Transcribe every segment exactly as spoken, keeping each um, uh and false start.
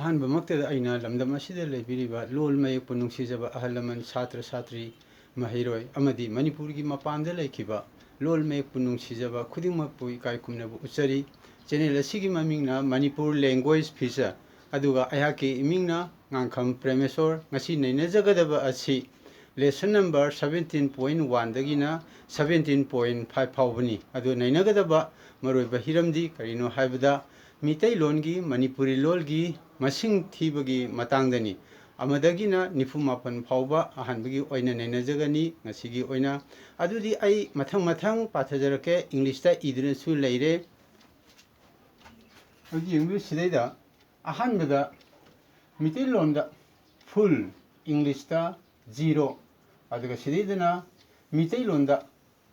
ꯑꯍꯥꯟꯕꯃꯛꯇꯗ ꯑꯩꯅ ꯂꯝꯗꯝ ꯑꯁꯤꯗ ꯂꯩꯕꯤꯔꯤꯕ ꯂꯣꯜ ꯃꯌꯦꯛꯄꯨ ꯅꯨꯡꯁꯤꯖꯕ ꯑꯍꯜ ꯂꯃꯟ, ꯁꯥꯇ꯭ꯔ ꯁꯥꯇ꯭ꯔꯤ, ꯃꯍꯩꯔꯣꯏ ꯑꯃꯗꯤ ꯃꯅꯤꯄꯨꯔꯒꯤ ꯃꯄꯥꯟꯗ ꯂꯩꯈꯤꯕ ꯂꯣꯜ ꯃꯌꯦꯛꯄꯨ ꯅꯨꯡꯁꯤꯖꯕ ꯈꯨꯗꯤꯡꯃꯛꯄꯨ ꯏꯀꯥꯏ ꯈꯨꯝꯅꯕ ꯎꯠꯆꯔꯤ꯫ ꯆꯦꯅꯦꯜ ꯑꯁꯤꯒꯤ ꯃꯃꯤꯡꯅ ꯃꯅꯤꯄꯨꯔ ꯂꯦꯡꯒ꯭ꯋꯦꯖ ꯐꯤꯆꯔ, ꯑꯗꯨꯒ ꯑꯩꯍꯥꯛꯀꯤ ꯏꯃꯤꯡꯅ ꯉꯥꯡꯈꯝ ꯄ꯭ꯔꯦꯃꯦꯁꯣꯔ꯫ ꯉꯁꯤ ꯅꯩꯅꯖꯒꯗꯕ ꯑꯁꯤ ꯂꯦꯁꯟ ꯅꯝꯕꯔ ꯁꯕꯦꯟꯇꯤꯟ ꯄꯣꯏꯟ ꯋꯥꯟꯗꯒꯤꯅ ꯁꯕꯦꯟꯇꯤꯟ ꯄꯣꯏꯟ ꯐꯥꯏꯚ ꯐꯥꯎꯕꯅꯤ꯫ ꯑꯗꯨ ꯅꯩꯅꯒꯗꯕ ꯃꯔꯨꯑꯣꯏꯕ ꯍꯤꯔꯝꯗꯤ ꯀꯔꯤꯅꯣ ꯍꯥꯏꯕꯗ, ꯃꯤꯇꯩꯂꯣꯟꯒꯤ, ꯃꯅꯤꯄꯨꯔꯤ ꯂꯣꯜꯒꯤ ꯃꯁꯤꯡ ꯊꯤꯕꯒꯤ ꯃꯇꯥꯡꯗꯅꯤ꯫ ꯑꯃꯗꯒꯤꯅ ꯅꯤꯐꯨ ꯃꯥꯄꯟ ꯐꯥꯎꯕ ꯑꯍꯥꯟꯕꯒꯤ ꯑꯣꯏꯅ ꯅꯩꯅꯖꯒꯅꯤ ꯉꯁꯤꯒꯤ ꯑꯣꯏꯅ꯫ ꯑꯗꯨꯗꯤ ꯑꯩ ꯃꯊꯪ ꯃꯊꯪ ꯄꯥꯊꯖꯔꯛꯀꯦ, ꯏꯪꯂꯤꯁꯇ ꯏꯗꯨꯅꯁꯨ ꯂꯩꯔꯦ꯫ ꯍꯧꯖꯤꯛ ꯌꯦꯡꯕꯤꯌꯨ, ꯁꯤꯗꯩꯗ ꯑꯍꯥꯟꯕꯗ ꯃꯤꯇꯩꯂꯣꯟꯗ ꯐꯨꯜ, ꯏꯪꯂꯤꯁꯇ ꯖꯤꯔꯣ, ꯑꯗꯨꯒ ꯁꯤꯗꯩꯗꯅ ꯃꯤꯇꯩꯂꯣꯟꯗ,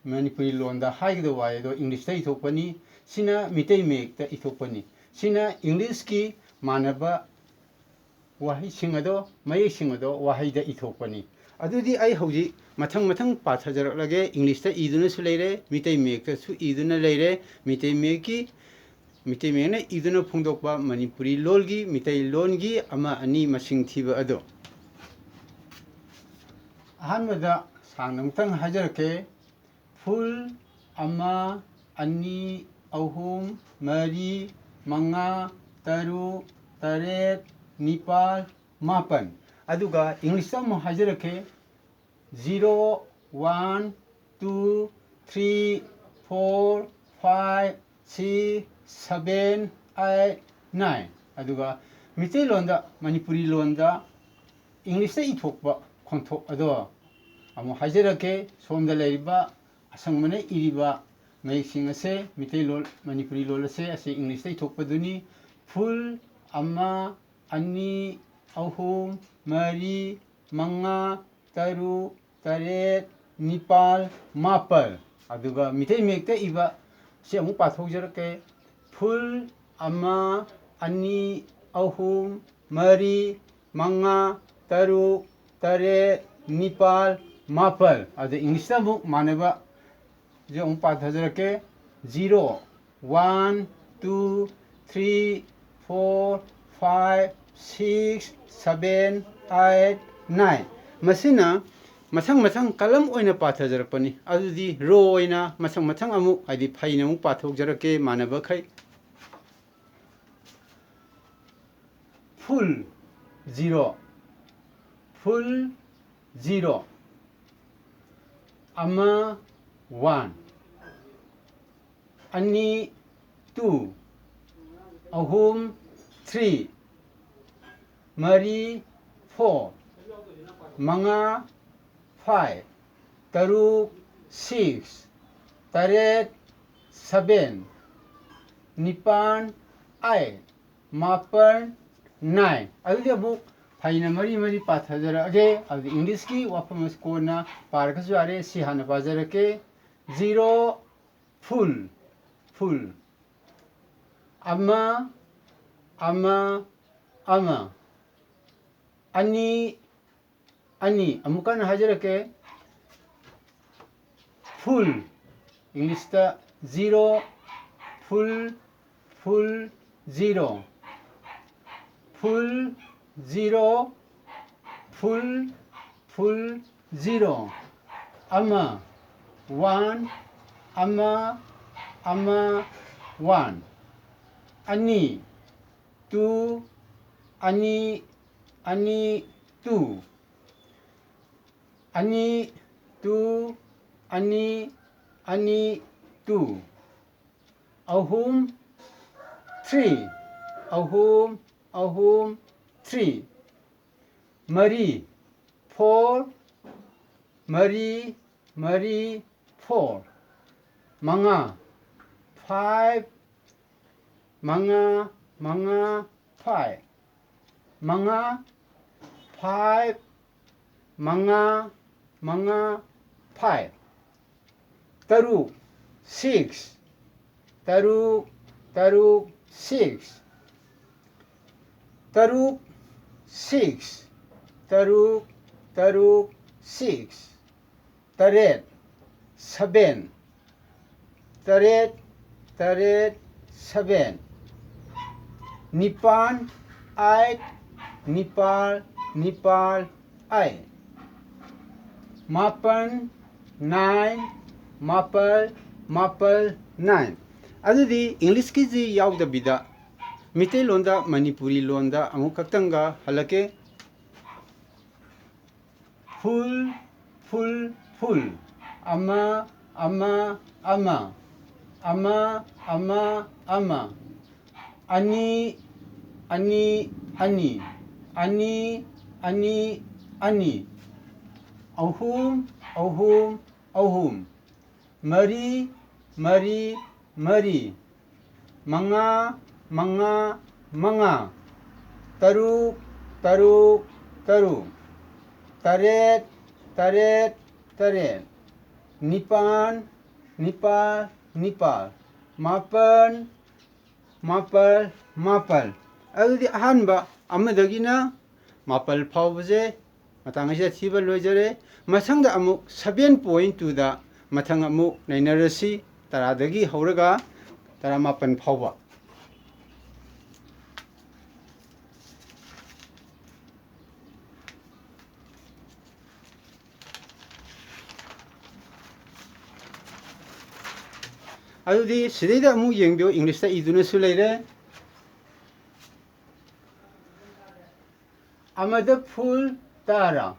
ꯃꯅꯤꯄꯨꯔꯤ ꯂꯣꯟꯗ ꯍꯥꯏꯒꯗꯕ ꯋꯥꯍꯩ ꯑꯗꯣ ꯏꯪꯂꯤꯁꯇ ꯏꯊꯣꯛꯄꯅꯤ꯫ ꯁꯤꯅ ꯃꯤꯇꯩ ꯃꯌꯦꯛꯇ ꯏꯊꯣꯛꯄꯅꯤ꯫ ꯁꯤꯅ ꯏꯪꯂꯤꯁꯀꯤ ꯃꯥꯟꯅꯕ ꯋꯥꯍꯩꯁꯤꯡ ꯑꯗꯣ, ꯃꯌꯦꯛꯁꯤꯡ ꯑꯗꯣ ꯋꯥꯍꯩꯗ ꯏꯊꯣꯛꯄꯅꯤ꯫ ꯑꯗꯨꯗꯤ ꯑꯩ ꯍꯧꯖꯤꯛ ꯃꯊꯪ ꯃꯊꯪ ꯄꯥꯊꯖꯔꯛꯂꯒꯦ꯫ ꯏꯪꯂꯤꯁꯇ ꯏꯗꯨꯅꯁꯨ ꯂꯩꯔꯦ, ꯃꯤꯇꯩ ꯃꯌꯦꯛꯇꯁꯨ ꯏꯗꯨꯅ ꯂꯩꯔꯦ꯫ ꯃꯤꯇꯩ ꯃꯌꯦꯛꯀꯤ, ꯃꯤꯇꯩ ꯃꯌꯦꯛꯅ ꯏꯗꯨꯅ ꯐꯣꯡꯗꯣꯛꯄ ꯃꯅꯤꯄꯨꯔꯤ ꯂꯣꯜꯒꯤ, ꯃꯤꯇꯩ ꯂꯣꯟꯒꯤ ꯑꯃ ꯑꯅꯤ ꯃꯁꯤꯡ ꯊꯤꯕ ꯑꯗꯣ꯫ ꯑꯍꯥꯟꯕꯗ ꯁꯥꯡꯅ ꯑꯃꯨꯛꯇꯪ ꯍꯥꯏꯖꯔꯛꯀꯦ꯫ ꯐꯨꯜ, ꯑꯃ, ꯑꯅꯤ, ꯑꯍꯨꯝ, ꯃꯔꯤ, ꯃꯉꯥ, ꯇꯔꯨꯛ, ꯇꯔꯦꯠ, ꯅꯤꯄꯥꯜ, ꯃꯥꯄꯜ꯫ ꯑꯗꯨꯒ ꯏꯪꯂꯤꯁꯇ ꯑꯃꯨꯛ ꯍꯥꯏꯖꯔꯛꯀꯦ꯫ Zero, one, two, three, four, five, six, seven, eight, nine. ꯑꯗꯨꯒ ꯃꯤꯇꯩꯂꯣꯟꯗ, ꯃꯅꯤꯄꯨꯔꯤ ꯂꯣꯟꯗ ꯏꯪꯂꯤꯁꯇ ꯏꯊꯣꯛꯄ ꯈꯣꯟꯊꯣꯛ ꯑꯗꯣ ꯑꯃꯨꯛ ꯍꯥꯏꯖꯔꯛꯀꯦ꯫ ꯁꯣꯝꯗ ꯂꯩꯔꯤꯕ ꯑꯁꯪꯕꯅ ꯏꯔꯤꯕ ꯃꯌꯦꯛꯁꯤꯡ ꯑꯁꯦ, ꯃꯤꯇꯩꯂꯣꯟ, ꯃꯅꯤꯄꯨꯔꯤ ꯂꯣꯟ ꯑꯁꯦ, ꯑꯁꯤ ꯏꯪꯂꯤꯁꯇ ꯏꯊꯣꯛꯄꯗꯨꯅꯤ꯫ ꯐꯨꯜ, ꯑꯃ, ꯑꯅꯤ, ꯑꯍꯨꯝ, ꯃꯔꯤ, ꯃꯉꯥ, ꯇꯔꯨꯛ, ꯇꯔꯦꯠ, ꯅꯤꯄꯥꯜ, ꯃꯥꯄꯜ꯫ ꯑꯗꯨꯒ ꯃꯤꯇꯩ ꯃꯌꯦꯛꯇ ꯏꯕ ꯁꯤ ꯑꯃꯨꯛ ꯄꯥꯊꯣꯛꯆꯔꯛꯀꯦ꯫ ꯐꯨꯜ, ꯑꯃ, ꯑꯅꯤ, ꯑꯍꯨꯝ, ꯃꯔꯤ, ꯃꯉꯥ, ꯇꯔꯨꯛ, ꯇꯔꯦꯠ, ꯅꯤꯄꯥꯜ, ꯃꯥꯄꯜ꯫ ꯑꯗ ꯏꯪꯂꯤꯁꯇ ꯑꯃꯨꯛ ꯃꯥꯟꯅꯕ ꯁꯤ ꯑꯃꯨꯛ ꯄꯥꯊꯖꯔꯛꯀꯦ꯫ Zero, one, two, three, four, five, six, seven, eight, nine꯫ ꯃꯁꯤꯅ ꯃꯊꯪ ꯃꯊꯪ column ꯑꯣꯏꯅ ꯄꯥꯊꯖꯔꯛꯄꯅꯤ꯫ ꯑꯗꯨꯗꯤ row ꯑꯣꯏꯅ ꯃꯊꯪ ꯃꯊꯪ ꯑꯃꯨꯛ, ꯍꯥꯏꯗꯤ ꯐꯩꯅ ꯑꯃꯨꯛ ꯄꯥꯊꯣꯛꯆꯔꯛꯀꯦ ꯃꯥꯟꯅꯕꯈꯩ꯫ Full, zero, full, zero꯫ ꯑꯃ, one꯫ ꯑꯅꯤ, two꯫ ꯑꯍꯨꯝ, three꯫ ꯃꯔꯤ, four꯫ ꯃꯉꯥ, five꯫ ꯇꯔꯨꯛ, six꯫ ꯇꯔꯦꯠ, seven꯫ ꯅꯤꯄꯥꯟ, eight꯫ ꯃꯥꯄꯟ, nine꯫ ꯑꯗꯨꯗꯤ ꯑꯃꯨꯛ ꯐꯩꯅ ꯃꯔꯤ ꯃꯔꯤ ꯄꯥꯊꯖꯔꯛꯑꯒꯦ꯫ ꯑꯗꯨꯗꯤ Englishꯀꯤ ꯋꯥꯐꯝ ꯑꯁꯤ ꯀꯣꯟꯅ ꯄꯥꯔꯒꯁꯨ ꯌꯥꯔꯦ꯫ ꯁꯤ ꯍꯥꯟꯅ ꯄꯥꯖꯔꯛꯀꯦ꯫ Zero, full, full꯫ ꯑꯃ, ꯑꯃ, ꯑꯃ꯫ ꯑꯅꯤ, ꯑꯅꯤ꯫ ꯑꯃꯨꯛ ꯀꯟꯅ ꯍꯥꯏꯖꯔꯛꯀꯦ꯫ Full, Englishꯇ zero, full, full, zero꯫ Full, zero, full, full, zero꯫ ꯑꯃ, one꯫ ꯑꯃ, ꯑꯃ, one꯫ ꯑꯅꯤ, two꯫ ꯑꯅꯤ, ꯑꯅꯤ, two꯫ ꯑꯅꯤ, two꯫ ꯑꯅꯤ, ꯑꯅꯤ, two꯫ ꯑꯍꯨꯝ, three꯫ ꯑꯍꯨꯝ, ꯑꯍꯨꯝ, three꯫ ꯃꯔꯤ, four꯫ ꯃꯔꯤ, ꯃꯔꯤ, four꯫ ꯃꯉꯥ, five꯫ ꯃꯉꯥ, ꯃꯉꯥ, five꯫ ꯃꯉꯥ, five꯫ ꯃꯉꯥ, ꯃꯉꯥ, five꯫ ꯇꯔꯨꯛ, six꯫ ꯇꯔꯨꯛ, ꯇꯔꯨꯛ, six꯫ ꯇꯔꯨꯛ, six꯫ ꯇꯔꯨꯛ, ꯇꯔꯨꯛ, six꯫ ꯇꯔꯦꯠ, seven꯫ ꯇꯔꯦꯠ, ꯇꯔꯦꯠ, seven꯫ ꯅꯤꯄꯥꯟ, ꯑꯥꯏꯠ, ꯅꯤꯄꯥꯜ, ꯅꯤꯄꯥꯜ, ꯑꯥꯏꯠ꯫ ꯃꯥꯄꯜ, ꯅꯥꯏꯟ, ꯃꯥꯄꯜ, ꯃꯥꯄꯜ, ꯅꯥꯏꯟ꯫ ꯑꯗꯨꯗꯤ ꯏꯪꯂꯤꯁꯀꯤꯁꯤ ꯌꯥꯎꯗꯕꯤꯗ ꯃꯤꯇꯩꯂꯣꯟꯗ, ꯃꯅꯤꯄꯨꯔꯤ ꯂꯣꯟꯗ ꯑꯃꯨꯛ ꯈꯛꯇꯪꯒ ꯍꯜꯂꯛꯀꯦ꯫ ꯐꯨꯜ, ꯐꯨꯜ, ꯐꯨꯜ꯫ ꯑꯃ, ꯑꯃ, ꯑꯃ꯫ ꯑꯃ, ꯑꯃ, ꯑꯃ꯫ ꯑꯅꯤ, ꯑꯅꯤ, ꯑꯅꯤ꯫ ꯑꯅꯤ, ꯑꯅꯤ, ꯑꯅꯤ꯫ ꯑꯍꯨꯝ, ꯑꯍꯨꯝ, ꯑꯍꯨꯝ꯫ ꯃꯔꯤ, ꯃꯔꯤ, ꯃꯔꯤ꯫ ꯃꯉꯥ, ꯃꯉꯥ, ꯃꯉꯥ꯫ ꯇꯔꯨꯛ, ꯇꯔꯨꯛ, ꯇꯔꯨꯛ꯫ ꯇꯔꯦꯠ, ꯇꯔꯦꯠ, ꯇꯔꯦꯠ꯫ ꯅꯤꯄꯥꯟ, ꯅꯤꯄꯥꯜ, ꯅꯤꯄꯥꯜ꯫ ꯃꯥꯄꯟ, ꯃꯥꯄꯜ, ꯃꯥꯄꯜ꯫ ꯑꯗꯨꯗꯤ ꯑꯍꯥꯟꯕ ꯑꯃꯗꯒꯤꯅ ꯃꯥꯄꯜ ꯐꯥꯎꯕꯁꯦ ꯃꯇꯥꯡ ꯑꯁꯤꯗ ꯊꯤꯕ ꯂꯣꯏꯖꯔꯦ꯫ ꯃꯊꯪꯗ ꯑꯃꯨꯛ ꯁꯚꯦꯟ ꯄꯣꯏꯟ ꯇꯨꯗ ꯃꯊꯪ ꯑꯃꯨꯛ ꯅꯩꯅꯔꯁꯤ꯫ ꯇꯔꯥꯗꯒꯤ ꯍꯧꯔꯒ ꯇꯔꯥꯃꯥꯄꯜ ꯐꯥꯎꯕ꯫ ꯑꯗꯨꯗꯤ ꯁꯤꯗꯩꯗ ꯑꯃꯨꯛ ꯌꯦꯡꯕꯤꯌꯨ, ꯏꯪꯂꯤꯁꯇ ꯏꯗꯨꯅꯁꯨ ꯂꯩꯔꯦ꯫ ꯑꯃꯗ ꯐꯨꯜ ꯇꯔꯥ,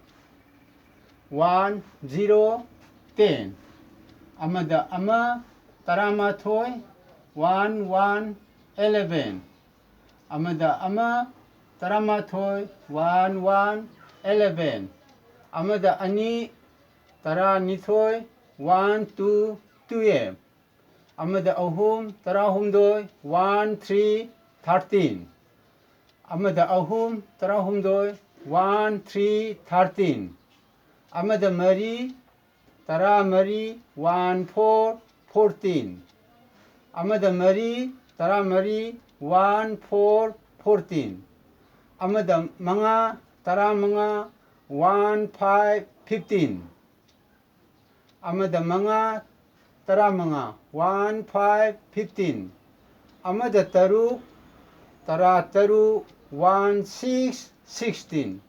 ꯋꯥꯟ ꯖꯤꯔꯣ ꯇꯦꯟ꯫ ꯑꯃꯗ ꯑꯃ, ꯇꯔꯥꯃꯥꯊꯣꯏ, ꯋꯥꯟ ꯋꯥꯟ ꯑꯦꯂꯦꯚꯦꯟ꯫ ꯑꯃꯗ ꯑꯃ, ꯇꯔꯥꯃꯥꯊꯣꯏ, ꯋꯥꯟ ꯋꯥꯟ ꯑꯦꯂꯦꯚꯦꯟ꯫ ꯑꯃꯗ ꯑꯅꯤ, ꯇꯔꯥꯅꯤꯊꯣꯏ, ꯋꯥꯟ ꯇꯨ ꯇꯨꯌꯦꯜꯐ꯫ ꯑꯃꯗ ꯑꯍꯨꯝ, ꯇꯔꯥꯍꯨꯝꯗꯣꯏ, ꯋꯥꯟ ꯊ꯭ꯔꯤ ꯊꯥꯔꯇꯤꯟ꯫ ꯑꯃꯗ ꯑꯍꯨꯝ, ꯇꯔꯥꯍꯨꯝꯗꯣꯏ, ꯋꯥꯟ ꯊ꯭ꯔꯤ ꯊꯥꯔꯇꯤꯟ꯫ ꯑꯃꯗ ꯃꯔꯤ, ꯇꯔꯥꯃꯔꯤ, ꯋꯥꯟ ꯐꯣꯔ ꯐꯣꯔꯇꯤꯟ꯫ ꯑꯃꯗ ꯃꯔꯤ, ꯇꯔꯥꯃꯔꯤ, ꯋꯥꯟ ꯐꯣꯔ ꯐꯣꯔꯇꯤꯟ꯫ ꯑꯃꯗ ꯃꯉꯥ, ꯇꯔꯥꯃꯉꯥ, ꯋꯥꯟ ꯐꯥꯏꯚ ꯐꯤꯐꯇꯤꯟ꯫ ꯑꯃꯗ ꯃꯉꯥ, ꯇꯔꯥꯃꯉꯥ, ꯋꯥꯟ ꯐꯥꯏꯚ ꯐꯤꯐꯇꯤꯟ꯫ ꯑꯃꯗ ꯇꯔꯨꯛ, ꯇꯔꯥꯇꯔꯨꯛ, one six sixteen.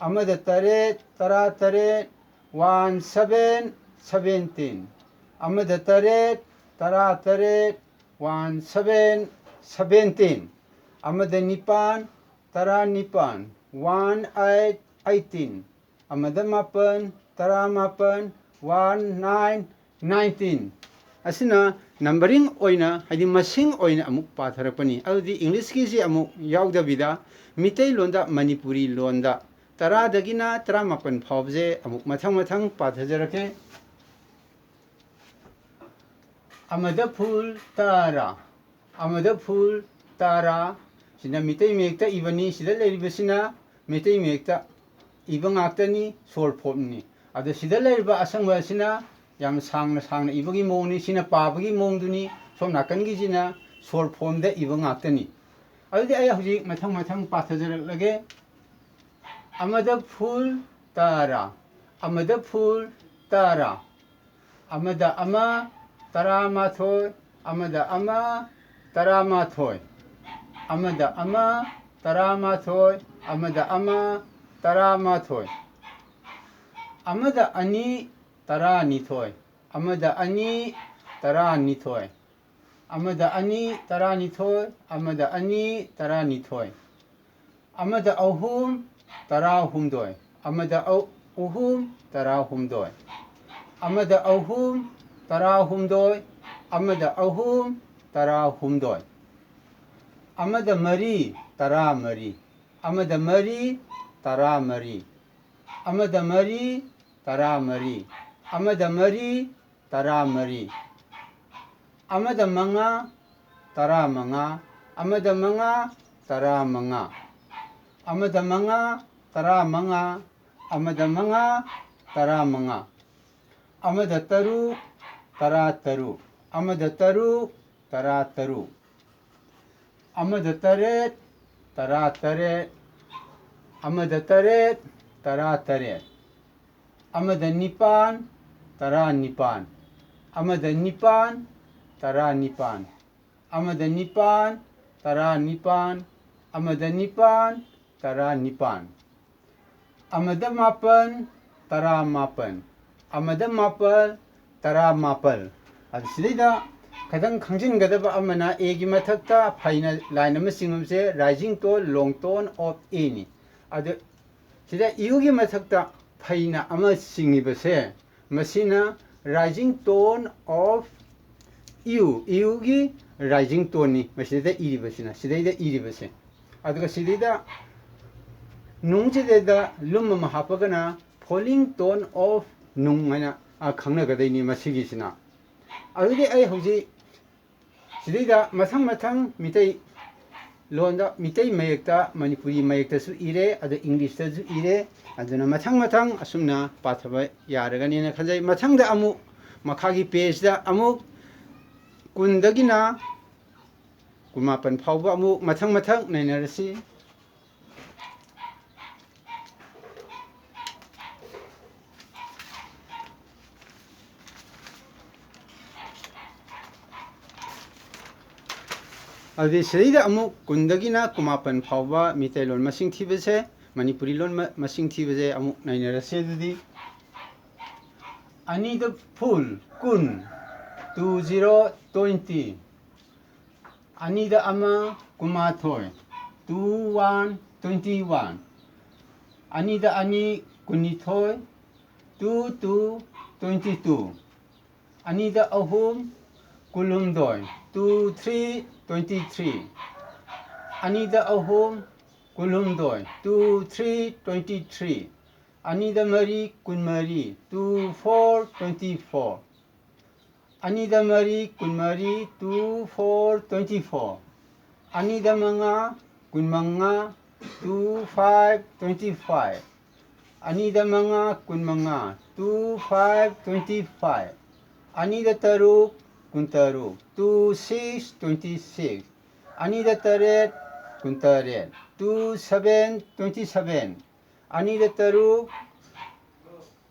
ꯑꯃꯗ ꯇꯔꯦꯠ ꯇꯔꯥ ꯇꯔꯦꯠ, one seven seventeen. ꯑꯃꯗ ꯇꯔꯦꯠ ꯇꯔꯥ ꯇꯔꯦꯠ, one seven seventeen. ꯑꯃꯗ ꯅꯤꯄꯥꯟ ꯇꯔꯥ ꯅꯤꯄꯥꯟ, one eight eighteen. ꯑꯃꯗ ꯃꯥꯄꯟ ꯇꯔꯥ ꯃꯥꯄꯟ, one nine nineteen. ꯑꯁꯤꯅ ꯅꯝꯕꯔꯤꯡ ꯑꯣꯏꯅ, ꯍꯥꯏꯗꯤ ꯃꯁꯤꯡ ꯑꯣꯏꯅ ꯑꯃꯨꯛ ꯄꯥꯊꯔꯛꯄꯅꯤ꯫ ꯑꯗꯨꯗꯤ ꯏꯪꯂꯤꯁꯀꯤꯁꯤ ꯑꯃꯨꯛ ꯌꯥꯎꯗꯕꯤꯗ ꯃꯤꯇꯩꯂꯣꯟꯗ, ꯃꯅꯤꯄꯨꯔꯤ ꯂꯣꯟꯗ ꯇꯔꯥꯗꯒꯤꯅ ꯇꯔꯥꯃꯥꯄꯟ ꯐꯥꯎꯕꯁꯦ ꯑꯃꯨꯛ ꯃꯊꯪ ꯃꯊꯪ ꯄꯥꯊꯖꯔꯛꯀꯦ꯫ ꯑꯃꯗ ꯐꯨꯜ ꯇꯔꯥ, ꯑꯃꯗ ꯐꯨꯜ ꯇꯔꯥ꯫ ꯁꯤꯅ ꯃꯤꯇꯩ ꯃꯌꯦꯛꯇ ꯏꯕꯅꯤ꯫ ꯁꯤꯗ ꯂꯩꯔꯤꯕꯁꯤꯅ ꯃꯤꯇꯩ ꯃꯌꯦꯛꯇ ꯏꯕ ꯉꯥꯛꯇꯅꯤ, ꯁꯣꯔꯠ ꯐꯣꯝꯅꯤ꯫ ꯑꯗꯣ ꯁꯤꯗ ꯂꯩꯔꯤꯕ ꯑꯁꯪꯕ ꯑꯁꯤꯅ ꯌꯥꯝ ꯁꯥꯡꯅ ꯁꯥꯡꯅ ꯏꯕꯒꯤ ꯃꯑꯣꯡꯅꯤ꯫ ꯁꯤꯅ ꯄꯥꯕꯒꯤ ꯃꯑꯣꯡꯗꯨꯅꯤ꯫ ꯁꯣꯝ ꯅꯥꯀꯟꯒꯤꯁꯤꯅ ꯁꯣꯔꯠ ꯐꯣꯝꯗ ꯏꯕ ꯉꯥꯛꯇꯅꯤ꯫ ꯑꯗꯨꯗꯤ ꯑꯩ ꯍꯧꯖꯤꯛ ꯃꯊꯪ ꯃꯊꯪ ꯄꯥꯊꯖꯔꯛꯂꯒꯦ꯫ ꯑꯃꯗ ꯐꯨꯜ ꯇꯔꯥ, ꯑꯃꯗ ꯐꯨꯜ ꯇꯔꯥ, ꯑꯃꯗ ꯑꯃ ꯇꯔꯥꯃꯥꯊꯣꯏ, ꯑꯃꯗ ꯑꯃ ꯇꯔꯥꯃꯥꯊꯣꯏ, ꯑꯃꯗ ꯑꯃ ꯇꯔꯥꯃꯥꯊꯣꯏ, ꯑꯃꯗ ꯑꯃ ꯇꯔꯥꯃꯥꯊꯣꯏ, ꯑꯃꯗ ꯑꯅꯤ ꯇꯔꯥꯅꯤꯊꯣꯏ, ꯑꯃꯗ ꯑꯅꯤ ꯇꯔꯥꯅꯤꯊꯣꯏ, ꯑꯃꯗ ꯑꯅꯤ ꯇꯔꯥꯅꯤꯊꯣꯏ, ꯑꯃꯗ ꯑꯅꯤ ꯇꯔꯥꯅꯤꯊꯣꯏ, ꯑꯃꯗ ꯑꯍꯨꯝ ꯇꯔꯥꯍꯨꯝꯗꯣꯏ, ꯑꯃꯗ ꯑꯍꯨꯝ ꯇꯔꯥꯍꯨꯝꯗꯣꯏ, ꯑꯃꯗ ꯑꯍꯨꯝ ꯇꯔꯥꯍꯨꯝꯗꯣꯏ, ꯑꯃꯗ ꯑꯍꯨꯝ ꯇꯔꯥꯍꯨꯝꯗꯣꯏ, ꯑꯃꯗ ꯃꯔꯤ ꯇꯔꯥꯃꯔꯤ, ꯑꯃꯗ ꯃꯔꯤ ꯇꯔꯥꯃꯔꯤ, ꯑꯃꯗ ꯃꯔꯤ ꯇꯔꯥꯃꯔꯤ, ꯑꯃꯗ ꯃꯔꯤ ꯇꯔꯥꯃꯔꯤ, ꯑꯃꯗ ꯃꯉꯥ ꯇꯔꯥꯃꯉꯥ, ꯑꯃꯗ ꯃꯉꯥ ꯇꯔꯥꯃꯉꯥ, ꯑꯃꯗ ꯃꯉꯥ ꯇꯔꯥꯃꯉꯥ, ꯑꯃꯗ ꯃꯉꯥ ꯇꯔꯥꯃꯉꯥ, ꯑꯃꯗ ꯇꯔꯨꯛ ꯇꯔꯥꯇꯔꯨꯛ, ꯑꯃꯗ ꯇꯔꯨꯛ ꯇꯔꯥꯇꯔꯨꯛ, ꯑꯃꯗ ꯇꯔꯦꯠ ꯇꯔꯥꯇꯔꯦꯠ, ꯑꯃꯗ ꯇꯔꯦꯠ ꯇꯔꯥꯇꯔꯦꯠ, ꯑꯃꯗ ꯅꯤꯄꯥꯟ ꯇꯔꯥꯅꯤꯄꯥꯟ, ꯑꯃꯗ ꯅꯤꯄꯥꯟ ꯇꯔꯥꯅꯤꯄꯥꯟ, ꯑꯃꯗ ꯅꯤꯄꯥꯟ ꯇꯔꯥꯅꯤꯄꯥꯟ, ꯑꯃꯗ ꯅꯤꯄꯥꯟ, ꯇꯔꯥ ꯅꯤꯄꯥꯟ꯫ ꯑꯃꯗ ꯃꯥꯄꯟ, ꯇꯔꯥ ꯃꯥꯄꯟ꯫ ꯑꯃꯗ ꯃꯥꯄꯜ, ꯇꯔꯥ ꯃꯥꯄꯜ꯫ ꯑꯗꯨ ꯁꯤꯗꯩꯗ ꯈꯤꯇꯪ ꯈꯪꯖꯤꯟꯒꯗꯕ ꯑꯃꯅ, ꯑꯦꯒꯤ ꯃꯊꯛꯇ ꯐꯩꯅ ꯂꯥꯏꯟ ꯑꯃ ꯆꯤꯡꯕꯁꯦ rising tone, long tone of A ꯅꯤ꯫ ꯑꯗꯨ ꯁꯤꯗ ꯌꯨꯒꯤ ꯃꯊꯛꯇ ꯐꯩꯅ ꯑꯃ ꯆꯤꯡꯉꯤꯕꯁꯦ, ꯃꯁꯤꯅ rising tone of U, ꯌꯨꯒꯤ rising toneꯅꯤ ꯃꯁꯤꯗ ꯏꯔꯤꯕꯁꯤꯅ, ꯁꯤꯗꯩꯗ ꯏꯔꯤꯕꯁꯦ꯫ ꯑꯗꯨꯒ ꯁꯤꯗꯩꯗ ꯅꯨꯡꯁꯤꯗꯩꯗ ꯂꯨꯝ ꯑꯃ ꯍꯥꯞꯄꯒꯅ falling tone of ꯅꯨꯡ ꯍꯥꯏꯅ, ꯑ, ꯈꯪꯅꯒꯗꯣꯏꯅꯤ ꯃꯁꯤꯒꯤꯁꯤꯅ꯫ ꯑꯗꯨꯗꯤ ꯑꯩ ꯍꯧꯖꯤꯛ ꯁꯤꯗꯩꯗ ꯃꯊꯪ ꯃꯊꯪ ꯃꯤꯇꯩ ꯂꯣꯟꯗ, ꯃꯤꯇꯩ ꯃꯌꯦꯛꯇ, ꯃꯅꯤꯄꯨꯔꯤ ꯃꯌꯦꯛꯇꯁꯨ ꯏꯔꯦ, ꯑꯗ ꯏꯪꯂꯤꯁꯇꯁꯨ ꯏꯔꯦ꯫ ꯑꯗꯨꯅ ꯃꯊꯪ ꯃꯊꯪ ꯑꯁꯨꯝꯅ ꯄꯥꯊꯕ ꯌꯥꯔꯒꯅꯤꯅ ꯈꯟꯖꯩ꯫ ꯃꯊꯪꯗ ꯑꯃꯨꯛ ꯃꯈꯥꯒꯤ ꯄꯦꯖꯇ ꯑꯃꯨꯛ ꯀꯨꯟꯗꯒꯤꯅ ꯀꯨꯟꯃꯥꯄꯟ ꯐꯥꯎꯕ ꯑꯃꯨꯛ ꯃꯊꯪ ꯃꯊꯪ ꯅꯩꯅꯔꯁꯤ꯫ ꯑꯗꯨꯗꯤ ꯁꯤꯗꯩꯗ ꯑꯃꯨꯛ ꯀꯨꯟꯗꯒꯤꯅ ꯀꯨꯟꯃꯥꯄꯟ ꯐꯥꯎꯕ ꯃꯤꯇꯩꯂꯣꯟ ꯃꯁꯤꯡ ꯊꯤꯕꯁꯦ, ꯃꯅꯤꯄꯨꯔꯤ ꯂꯣꯟ ꯃ-, ꯃꯁꯤꯡ ꯊꯤꯕꯁꯦ ꯑꯃꯨꯛ ꯅꯩꯅꯔꯁꯤ꯫ ꯑꯗꯨꯗꯤ ꯑꯅꯤꯗ ꯐꯨꯜ, ꯀꯨꯟ, two zero twenty꯫ ꯑꯅꯤꯗ ꯑꯃ, ꯀꯨꯟꯃꯥꯊꯣꯏ, two one twenty one꯫ ꯑꯅꯤꯗ ꯑꯅꯤ, ꯀꯨꯟꯅꯤꯊꯣꯏ, two two twenty two꯫ ꯑꯅꯤꯗ ꯑꯍꯨꯝ, ꯀꯨꯟꯍꯨꯝꯗꯣꯏ, two three twenty three꯫ ꯑꯅꯤꯗ ꯑꯍꯨꯝ, ꯀꯨꯟꯍꯨꯝꯗꯣꯏ, two three twenty three꯫ ꯑꯅꯤꯗ ꯃꯔꯤ, ꯀꯨꯟꯃꯔꯤ, two four twenty four꯫ ꯑꯅꯤꯗ ꯃꯔꯤ, ꯀꯨꯟꯃꯔꯤ, two four twenty four꯫ ꯑꯅꯤꯗ ꯃꯉꯥ, ꯀꯨꯟꯃꯉꯥ, two five twenty five꯫ ꯑꯅꯤꯗ ꯃꯉꯥ, ꯀꯨꯟꯃꯉꯥ, two five twenty five꯫ ꯑꯅꯤꯗ ꯇꯔꯨꯛ, ꯀꯨꯟꯇꯔꯨꯛ, two six twenty six꯫ ꯑꯅꯤꯗ ꯇꯔꯦꯠ, ꯀꯨꯟꯇꯔꯦꯠ, two seven twenty seven꯫ ꯑꯅꯤꯗ ꯇꯔꯨꯛ,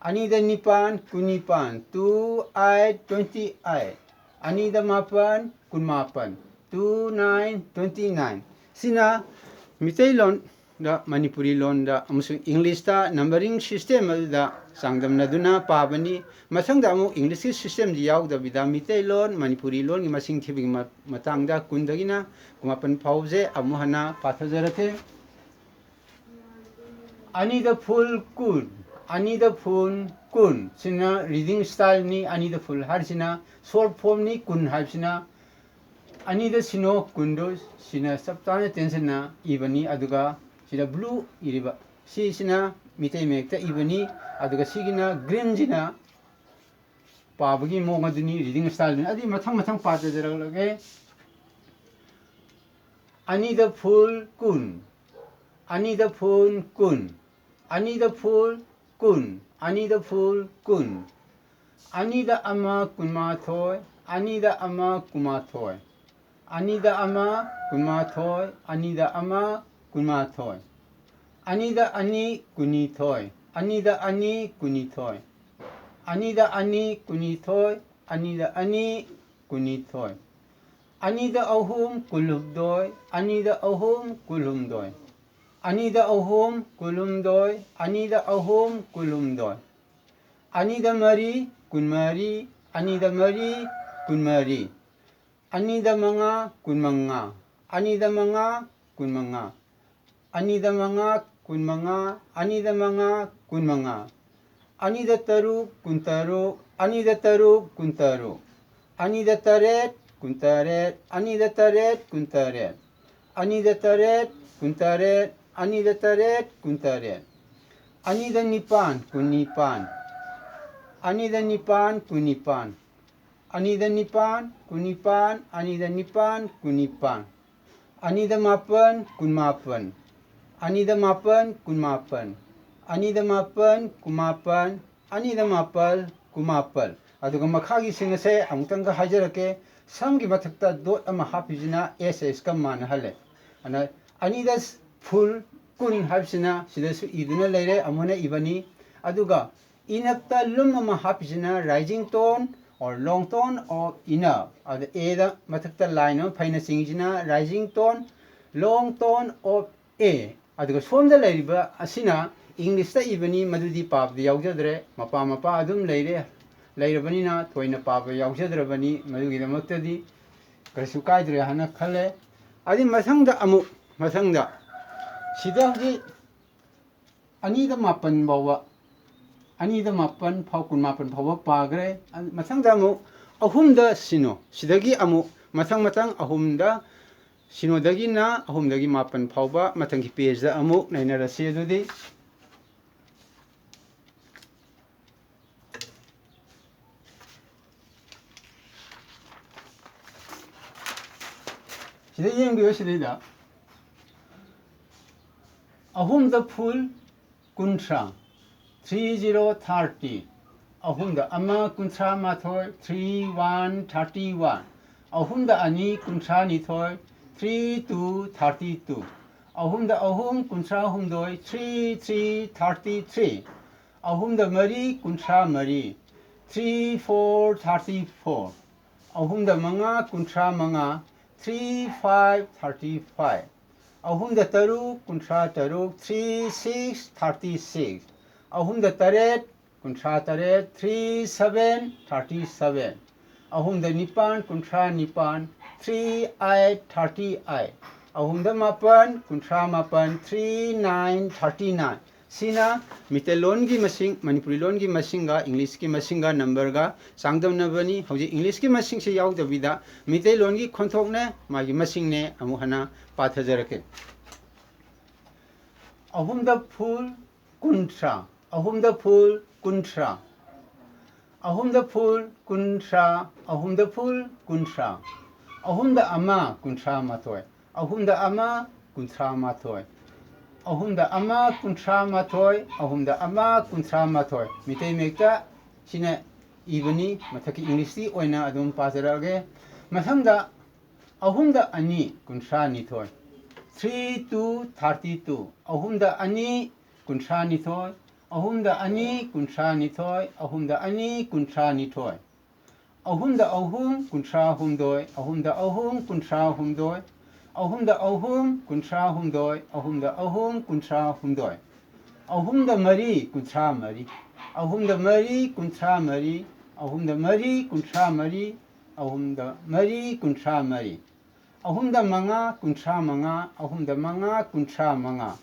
ꯑꯅꯤꯗ ꯅꯤꯄꯥꯟ, ꯀꯨꯟꯅꯤꯄꯥꯟ, two eight twenty eight꯫ ꯑꯅꯤꯗ ꯃꯥꯄꯟ, ꯀꯨꯟꯃꯥꯄꯟ, two nine twenty nine꯫ ꯁꯤꯅ ꯃꯤꯇꯩꯂꯣꯟꯗ, ꯃꯅꯤꯄꯨꯔꯤ ꯂꯣꯟꯗ ꯑꯃꯁꯨꯡ ꯏꯪꯂꯤꯁꯇ numbering system ꯑꯗꯨꯗ ꯆꯥꯡꯗꯝꯅꯗꯨꯅ ꯄꯥꯕꯅꯤ꯫ ꯃꯊꯪꯗ ꯑꯃꯨꯛ ꯏꯪꯂꯤꯁꯀꯤ systemꯗꯤ ꯌꯥꯎꯗꯕꯤꯗ ꯃꯤꯇꯩꯂꯣꯟ, ꯃꯅꯤꯄꯨꯔꯤ ꯂꯣꯟꯒꯤ ꯃꯁꯤꯡ ꯊꯤꯕꯒꯤ ꯃ-, ꯃꯇꯥꯡꯗ ꯀꯨꯟꯗꯒꯤꯅ ꯀꯨꯟꯃꯥꯄꯟ ꯐꯥꯎꯁꯦ ꯑꯃꯨꯛ ꯍꯟꯅ ꯄꯥꯊꯖꯔꯛꯀꯦ꯫ ꯑꯅꯤꯗ full ꯀꯨꯟ, ꯑꯅꯤꯗ full ꯀꯨꯟ꯫ ꯁꯤꯅ reading styleꯅꯤ꯫ ꯑꯅꯤꯗ full ꯍꯥꯏꯔꯤꯁꯤꯅ short formꯅꯤ꯫ ꯀꯨꯟ ꯍꯥꯏꯕꯁꯤꯅ ꯑꯅꯤꯗ ꯁꯤꯅꯣ ꯀꯨꯟꯗꯣ ꯁꯤꯅ ꯆꯞ ꯆꯥꯅ ꯇꯦꯟꯁꯟꯅ ꯏꯕꯅꯤ꯫ ꯑꯗꯨꯒ ꯁꯤꯗ blue ꯏꯔꯤꯕ ꯁꯤꯁꯤꯅ ꯃꯤꯇꯩ ꯃꯌꯦꯛꯇ ꯏꯕꯅꯤ꯫ ꯑꯗꯨꯒ ꯁꯤꯒꯤꯅ greenꯁꯤꯅ ꯄꯥꯕꯒꯤ ꯃꯑꯣꯡ ꯑꯗꯨꯅꯤ, reading styleꯗꯨꯅꯤ꯫ ꯑꯗꯨꯗꯤ ꯃꯊꯪ ꯃꯊꯪ ꯄꯥꯖꯔꯛꯂꯒꯦ꯫ ꯑꯅꯤꯗ full ꯀꯨꯟ, ꯑꯅꯤꯗ full ꯀꯨꯟ, ꯑꯅꯤꯗ full ꯀꯨꯟ, ꯑꯅꯤꯗ full ꯀꯨꯟ, ꯑꯅꯤꯗ ꯑꯃ ꯀꯨꯟꯃꯥꯊꯣꯏ, ꯑꯅꯤꯗ ꯑꯃ ꯀꯨꯟꯃꯥꯊꯣꯏ, ꯑꯅꯤꯗ ꯑꯃ ꯀꯨꯟꯃꯥꯊꯣꯏ, ꯑꯅꯤꯗ ꯑꯃ ꯀꯨꯟꯃꯥꯊꯣꯏ, ꯑꯅꯤꯗ ꯑꯅꯤ ꯀꯨꯟꯅꯤꯊꯣꯏ, ꯑꯅꯤꯗ ꯑꯅꯤ ꯀꯨꯟꯅꯤꯊꯣꯏ, ꯑꯅꯤꯗ ꯑꯅꯤ ꯀꯨꯟꯅꯤꯊꯣꯏ, ꯑꯅꯤꯗ ꯑꯅꯤ ꯀꯨꯟꯅꯤꯊꯣꯏ, ꯑꯅꯤꯗ ꯑꯍꯨꯝ ꯀꯨꯟꯍꯨꯝꯗꯣꯏ, ꯑꯅꯤꯗ ꯑꯍꯨꯝ ꯀꯨꯟꯍꯨꯝꯗꯣꯏ, ꯑꯅꯤꯗ ꯑꯍꯨꯝ ꯀꯨꯟꯍꯨꯝꯗꯣꯏ, ꯑꯅꯤꯗ ꯑꯍꯨꯝ ꯀꯨꯟꯍꯨꯝꯗꯣꯏ, ꯑꯅꯤꯗ ꯃꯔꯤ ꯀꯨꯟꯃꯔꯤ, ꯑꯅꯤꯗ ꯃꯔꯤ ꯀꯨꯟꯃꯔꯤ, ꯑꯅꯤꯗ ꯃꯉꯥ ꯀꯨꯟꯃꯉꯥ, ꯑꯅꯤꯗ ꯃꯉꯥ ꯀꯨꯟꯃꯉꯥ, ꯑꯅꯤꯗ ꯃꯉꯥ ꯀꯨꯟꯃꯉꯥ, ꯑꯅꯤꯗ ꯃꯉꯥ ꯀꯨꯟꯃꯉꯥ, ꯑꯅꯤꯗ ꯇꯔꯨꯛ ꯀꯨꯟꯇꯔꯨꯛ, ꯑꯅꯤꯗ ꯇꯔꯨꯛ ꯀꯨꯟꯇꯔꯨꯛ, ꯑꯅꯤꯗ ꯇꯔꯦꯠ ꯀꯨꯟꯇꯔꯦꯠ, ꯑꯅꯤꯗ ꯇꯔꯦꯠ ꯀꯨꯟꯇꯔꯦꯠ, ꯑꯅꯤꯗ ꯇꯔꯦꯠ ꯀꯨꯟꯇꯔꯦꯠ, ꯑꯅꯤꯗ ꯇꯔꯦꯠ ꯀꯨꯟꯇꯔꯦꯠ, ꯑꯅꯤꯗ ꯅꯤꯄꯥꯟ ꯀꯨꯟꯅꯤꯄꯥꯟ, ꯑꯅꯤꯗ ꯅꯤꯄꯥꯟ ꯀꯨꯟꯅꯤꯄꯥꯟ, ꯑꯅꯤꯗ ꯅꯤꯄꯥꯟ ꯀꯨꯟꯅꯤꯄꯥꯟ, ꯑꯅꯤꯗ ꯅꯤꯄꯥꯟ ꯀꯨꯟꯅꯤꯄꯥꯟ, ꯑꯅꯤꯗ ꯃꯥꯄꯟ ꯀꯨꯟꯃꯥꯄꯟ, ꯑꯅꯤꯗ ꯃꯥꯄꯟ ꯀꯨꯟꯃꯥꯄꯟ, ꯑꯅꯤꯗ ꯃꯥꯄꯟ ꯀꯨꯟꯃꯥꯄꯟ, ꯑꯅꯤꯗ ꯃꯥꯄꯜ ꯀꯨꯟꯃꯥꯄꯜ꯫ ꯑꯗꯨꯒ ꯃꯈꯥꯒꯤꯁꯤꯡ ꯑꯁꯦ ꯑꯃꯨꯛꯇꯪꯒ ꯍꯥꯏꯖꯔꯛꯀꯦ꯫ ꯁꯝꯒꯤ ꯃꯊꯛꯇ dot ꯑꯃ ꯍꯥꯞꯄꯤꯁꯤꯅ S H ꯀ ꯃꯥꯟꯅꯍꯜꯂꯦ꯫ ꯑꯗꯨꯅ ꯑꯅꯤꯗ full ꯀꯨꯟ ꯍꯥꯏꯕꯁꯤꯅ ꯁꯤꯗꯁꯨ ꯏꯗꯨꯅ ꯂꯩꯔꯦ, ꯑꯃꯨꯛ ꯍꯟꯅ ꯏꯕꯅꯤ꯫ ꯑꯗꯨꯒ ꯏꯅꯞꯇ ꯂꯨꯝ ꯑꯃ ꯍꯥꯞꯄꯤꯁꯤꯅ rising tone or long tone of enough. ꯑꯗ A ꯗ ꯃꯊꯛꯇ line ꯑꯃ ꯐꯩꯅ ꯆꯤꯡꯉꯤꯁꯤꯅ rising tone, Long tone of A, ꯑꯗꯨꯒ ꯁꯣꯝꯗ ꯂꯩꯔꯤꯕ ꯑꯁꯤꯅ ꯏꯪꯂꯤꯁꯇ ꯏꯕꯅꯤ, ꯃꯗꯨꯗꯤ ꯄꯥꯕꯗ ꯌꯥꯎꯖꯗ꯭ꯔꯦ꯫ ꯃꯄꯥ ꯃꯄꯥ ꯑꯗꯨꯝ ꯂꯩꯔꯦ, ꯂꯩꯔꯕꯅꯤꯅ ꯊꯣꯏꯅ ꯄꯥꯕ ꯌꯥꯎꯖꯗ꯭ꯔꯕꯅꯤ, ꯃꯗꯨꯒꯤꯗꯃꯛꯇꯗꯤ ꯀꯩꯁꯨ ꯀꯥꯏꯗ꯭ꯔꯦ ꯍꯥꯏꯅ ꯈꯜꯂꯦ꯫ ꯑꯗꯨ ꯃꯊꯪꯗ ꯑꯃꯨꯛ, ꯃꯊꯪꯗ ꯁꯤꯗ ꯍꯧꯖꯤꯛ ꯑꯅꯤꯗ ꯃꯥꯄꯟ ꯐꯥꯎꯕ, ꯑꯅꯤꯗ ꯃꯥꯄꯟ ꯐꯥꯎ, ꯀꯨꯟꯃꯥꯄꯟ ꯐꯥꯎꯕ ꯄꯥꯈ꯭ꯔꯦ꯫ ꯃꯊꯪꯗ ꯑꯃꯨꯛ ꯑꯍꯨꯝꯗ ꯁꯤꯅꯣ, ꯁꯤꯗꯒꯤ ꯑꯃꯨꯛ ꯃꯊꯪ ꯃꯊꯪ ꯑꯍꯨꯝꯗ ꯁꯤꯅꯣꯗꯒꯤꯅ ꯑꯍꯨꯝꯗꯒꯤ ꯃꯥꯄꯟ ꯐꯥꯎꯕ ꯃꯊꯪꯒꯤ ꯄꯦꯖꯇ ꯑꯃꯨꯛ ꯅꯩꯅꯔꯁꯤ꯫ ꯑꯗꯨꯗꯤ ꯁꯤꯗ ꯌꯦꯡꯕꯤꯌꯨ, ꯁꯤꯗꯩꯗ ꯑꯍꯨꯝꯗ ꯐꯨꯜ ꯀꯨꯟꯊ꯭ꯔꯥ, three zero thirty, ꯑꯍꯨꯝꯗ ꯑꯃ ꯀꯨꯟꯊ꯭ꯔꯥ ꯃꯥꯊꯣꯏ, three one thirty one, ꯑꯍꯨꯝꯗ ꯑꯅꯤ ꯀꯨꯟꯊ꯭ꯔꯥ ꯅꯤꯊꯣꯏ, three two thirty two, ꯑꯍꯨꯝꯗ ꯑꯍꯨꯝ ꯀꯨꯟꯊ꯭ꯔꯥ ꯍꯨꯝꯗꯣꯏ, three three thirty three, ꯑꯍꯨꯝꯗ ꯃꯔꯤ ꯀꯨꯟꯊ꯭ꯔꯥ ꯃꯔꯤ, three four thirty four, ꯑꯍꯨꯝꯗ ꯃꯉꯥ ꯀꯨꯟꯊ꯭ꯔꯥ ꯃꯉꯥ, three five thirty five, ꯑꯍꯨꯝꯗ ꯇꯔꯨꯛ ꯀꯨꯟꯊ꯭ꯔꯥ ꯇꯔꯨꯛ, three six thirty six, ꯑꯍꯨꯝꯗ ꯇꯔꯦꯠ ꯀꯨꯟꯊ꯭ꯔꯥ ꯇꯔꯦꯠ, three seven thirty seven, ꯑꯍꯨꯝꯗ ꯅꯤꯄꯥꯟ ꯀꯨꯟꯊ꯭ꯔꯥ ꯅꯤꯄꯥꯟ, three eight thirty eight, ꯑꯍꯨꯝꯗ ꯃꯥꯄꯟ ꯀꯨꯟꯊ꯭ꯔꯥ ꯃꯥꯄꯟ, three nine thirty nine꯫ ꯁꯤꯅ ꯃꯤꯇꯩꯂꯣꯟꯒꯤ ꯃꯁꯤꯡ, ꯃꯅꯤꯄꯨꯔꯤ ꯂꯣꯟꯒꯤ ꯃꯁꯤꯡꯒ ꯏꯪꯂꯤꯁꯀꯤ ꯃꯁꯤꯡꯒ ꯅꯝꯕꯔꯒ ꯆꯥꯡꯗꯝꯅꯕꯅꯤ꯫ ꯍꯧꯖꯤꯛ ꯏꯪꯂꯤꯁꯀꯤ ꯃꯁꯤꯡꯁꯤ ꯌꯥꯎꯗꯕꯤꯗ ꯃꯤꯇꯩꯂꯣꯟꯒꯤ ꯈꯣꯟꯊꯣꯛꯅꯦ, ꯃꯥꯒꯤ ꯃꯁꯤꯡꯅꯦ ꯑꯃꯨꯛ ꯍꯟꯅ ꯄꯥꯊꯖꯔꯛꯀꯦ꯫ ꯑꯍꯨꯝꯗ ꯐꯨꯜ ꯀꯨꯟꯊ꯭ꯔꯥ, ꯑꯍꯨꯝꯗ ꯐꯨꯜ ꯀꯨꯟꯊ꯭ꯔꯥ, ꯑꯍꯨꯝꯗ ꯐꯨꯜ ꯀꯨꯟꯊ꯭ꯔꯥ, ꯑꯍꯨꯝꯗ ꯐꯨꯜ ꯀꯨꯟꯊ꯭ꯔꯥ, ꯑꯍꯨꯝꯗ ꯑꯃ ꯀꯨꯟꯊ꯭ꯔꯥ ꯃꯥꯊꯣꯏ, ꯑꯍꯨꯝꯗ ꯑꯃ ꯀꯨꯟꯊ꯭ꯔꯥ ꯃꯥꯊꯣꯏ, ꯑꯍꯨꯝꯗ ꯑꯃ ꯀꯨꯟꯊ꯭ꯔꯥ ꯃꯥꯊꯣꯏ, ꯑꯍꯨꯝꯗ ꯑꯃ ꯀꯨꯟꯊ꯭ꯔꯥ ꯃꯥꯊꯣꯏ꯫ ꯃꯤꯇꯩ ꯃꯌꯦꯛꯇ ꯁꯤꯅ ꯏꯕꯅꯤ, ꯃꯊꯛꯀꯤ ꯏꯪꯂꯤꯁꯀꯤ ꯑꯣꯏꯅ ꯑꯗꯨꯝ ꯄꯥꯖꯔꯛꯑꯒꯦ꯫ ꯃꯊꯪꯗ ꯑꯍꯨꯝꯗ ꯑꯅꯤ ꯀꯨꯟꯊ꯭ꯔꯥ ꯅꯤꯊꯣꯏ, three two thirty two, ꯑꯍꯨꯝꯗ ꯑꯅꯤ ꯀꯨꯟꯊ꯭ꯔꯥ ꯅꯤꯊꯣꯏ, ꯑꯍꯨꯝꯗ ꯑꯅꯤ ꯀꯨꯟꯊ꯭ꯔꯥ ꯅꯤꯊꯣꯏ, ꯑꯍꯨꯝꯗ ꯑꯅꯤ ꯀꯨꯟꯊ꯭ꯔꯥ ꯅꯤꯊꯣꯏ, ꯑꯍꯨꯝꯗ ꯑꯍꯨꯝ ꯀꯨꯟꯊ꯭ꯔꯥ ꯍꯨꯝꯗꯣꯏ, ꯑꯍꯨꯝꯗ ꯑꯍꯨꯝ ꯀꯨꯟꯊ꯭ꯔꯥ ꯍꯨꯝꯗꯣꯏ, ꯑꯍꯨꯝꯗ ꯑꯍꯨꯝ ꯀꯨꯟꯊ꯭ꯔꯥ ꯍꯨꯝꯗꯣꯏ, ꯑꯍꯨꯝꯗ ꯑꯍꯨꯝ ꯀꯨꯟꯊ꯭ꯔꯥ ꯍꯨꯝꯗꯣꯏ, ꯑꯍꯨꯝꯗ ꯃꯔꯤ ꯀꯨꯟꯊ꯭ꯔꯥ ꯃꯔꯤ, ꯑꯍꯨꯝꯗ ꯃꯔꯤ ꯀꯨꯟꯊ꯭ꯔꯥ ꯃꯔꯤ, ꯑꯍꯨꯝꯗ ꯃꯔꯤ ꯀꯨꯟꯊ꯭ꯔꯥ ꯃꯔꯤ, ꯑꯍꯨꯝꯗ ꯃꯔꯤ ꯀꯨꯟꯊ꯭ꯔꯥ ꯃꯔꯤ, ꯑꯍꯨꯝꯗ ꯃꯉꯥ ꯀꯨꯟꯊ꯭ꯔꯥ ꯃꯉꯥ, ꯑꯍꯨꯝꯗ ꯃꯉꯥ ꯀꯨꯟꯊ꯭ꯔꯥ ꯃꯉꯥ,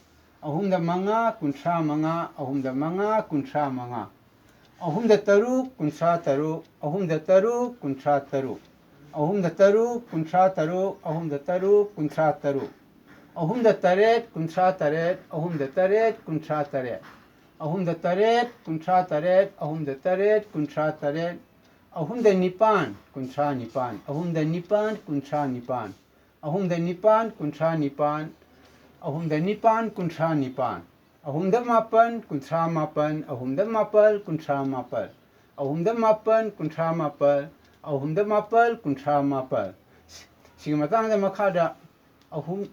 ꯑꯍꯨꯝꯗ ꯃꯉꯥ ꯀꯨꯟꯊ꯭ꯔꯥ ꯃꯉꯥ, ꯑꯍꯨꯝꯗ ꯃꯉꯥ ꯀꯨꯟꯊ꯭ꯔꯥ ꯃꯉꯥ, ꯑꯍꯨꯝꯗ ꯇꯔꯨꯛ ꯀꯨꯟꯊ꯭ꯔꯥ ꯇꯔꯨꯛ, ꯑꯍꯨꯝꯗ ꯇꯔꯨꯛ ꯀꯨꯟꯊ꯭ꯔꯥ ꯇꯔꯨꯛ, ꯑꯍꯨꯝꯗ ꯇꯔꯨꯛ ꯀꯨꯟꯊ꯭ꯔꯥ ꯇꯔꯨꯛ, ꯑꯍꯨꯝꯗ ꯇꯔꯨꯛ ꯀꯨꯟꯊ꯭ꯔꯥ ꯇꯔꯨꯛ, ꯑꯍꯨꯝꯗ ꯇꯔꯦꯠ ꯀꯨꯟꯊ꯭ꯔꯥ ꯇꯔꯦꯠ, ꯑꯍꯨꯝꯗ ꯇꯔꯦꯠ ꯀꯨꯟꯊ꯭ꯔꯥ ꯇꯔꯦꯠ, ꯑꯍꯨꯝꯗ ꯇꯔꯦꯠ ꯀꯨꯟꯊ꯭ꯔꯥ ꯇꯔꯦꯠ, ꯑꯍꯨꯝꯗ ꯇꯔꯦꯠ ꯀꯨꯟꯊ꯭ꯔꯥ ꯇꯔꯦꯠ, ꯑꯍꯨꯝꯗ ꯅꯤꯄꯥꯟ ꯀꯨꯟꯊ꯭ꯔꯥ ꯅꯤꯄꯥꯟ, ꯑꯍꯨꯝꯗ ꯅꯤꯄꯥꯟ ꯀꯨꯟꯊ꯭ꯔꯥ ꯅꯤꯄꯥꯟ, ꯑꯍꯨꯝꯗ ꯅꯤꯄꯥꯟ ꯀꯨꯟꯊ꯭ꯔꯥ ꯅꯤꯄꯥꯟ, ꯑꯍꯨꯝꯗ ꯅꯤꯄꯥꯟ ꯀꯨꯟꯊ꯭ꯔꯥ ꯅꯤꯄꯥꯟ, ꯑꯍꯨꯝꯗ ꯃꯥꯄꯟ ꯀꯨꯟꯊ꯭ꯔꯥ ꯃꯥꯄꯟ, ꯑꯍꯨꯝꯗ ꯃꯥꯄꯟ ꯀꯨꯟꯊ꯭ꯔꯥ ꯃꯥꯄꯟ, ꯑꯍꯨꯝꯗ ꯃꯥꯄꯟ ꯀꯨꯟꯊ꯭ꯔꯥ ꯃꯥꯄꯟ, ꯑꯍꯨꯝꯗ ꯃꯥꯄꯟ ꯀꯨꯟꯊ꯭ꯔꯥ ꯃꯥꯄꯟ꯫ ꯁꯤꯒꯤ ꯃꯇꯥꯡꯗ ꯃꯈꯥꯗ ꯑꯍꯨꯝ,